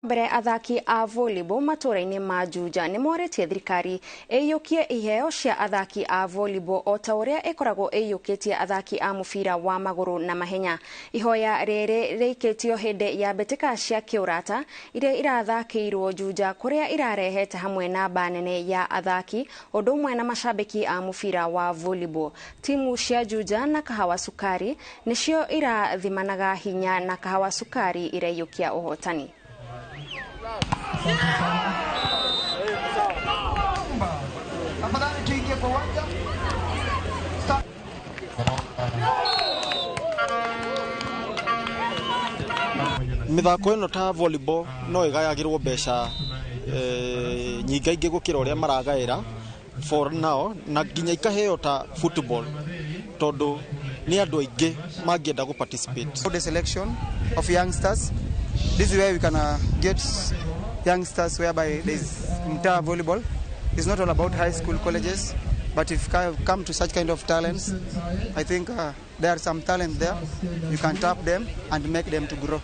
Mbere athaki a volleyball matũra-inĩ ma Juja nĩ morĩtie thirikari ĩiyũkie iheo cia athaki a volleyball o ta ũrĩa ĩkoragwo ĩiyũkĩtie athaki a mũbira wa magũrũ na mahenya. Ihoya rĩrĩ rĩikĩtio hĩndĩ ya mbĩtĩka cia kĩũrata iria irathakĩirwo Juja kũrĩa irarehete hamwe namba nene ya athaki ũndũ ũmwe na macambĩki a mũbira wa volleyball. Timu cia Juja na Kahawa Sukari nĩcio irathimanaga hinya na Kahawa Sukari iraiyũkia ũhotani. Tafadhali tuingie kwa uwanja. Mĩthako ĩno ta volleyball no ĩgayagĩrwo mbeca nyingaingĩ gũkĩra ũrĩa maragaĩra for now, na nginya ikaheo ta football tondũ nĩ andũ aingĩ mangĩenda gũ participate. The selection of youngsters. This is where we can get youngsters, whereby there's mtaa volleyball. It's not all about high school, colleges, but if you come to such kind of talents, I think there are some talent there. You can tap them and make them to grow.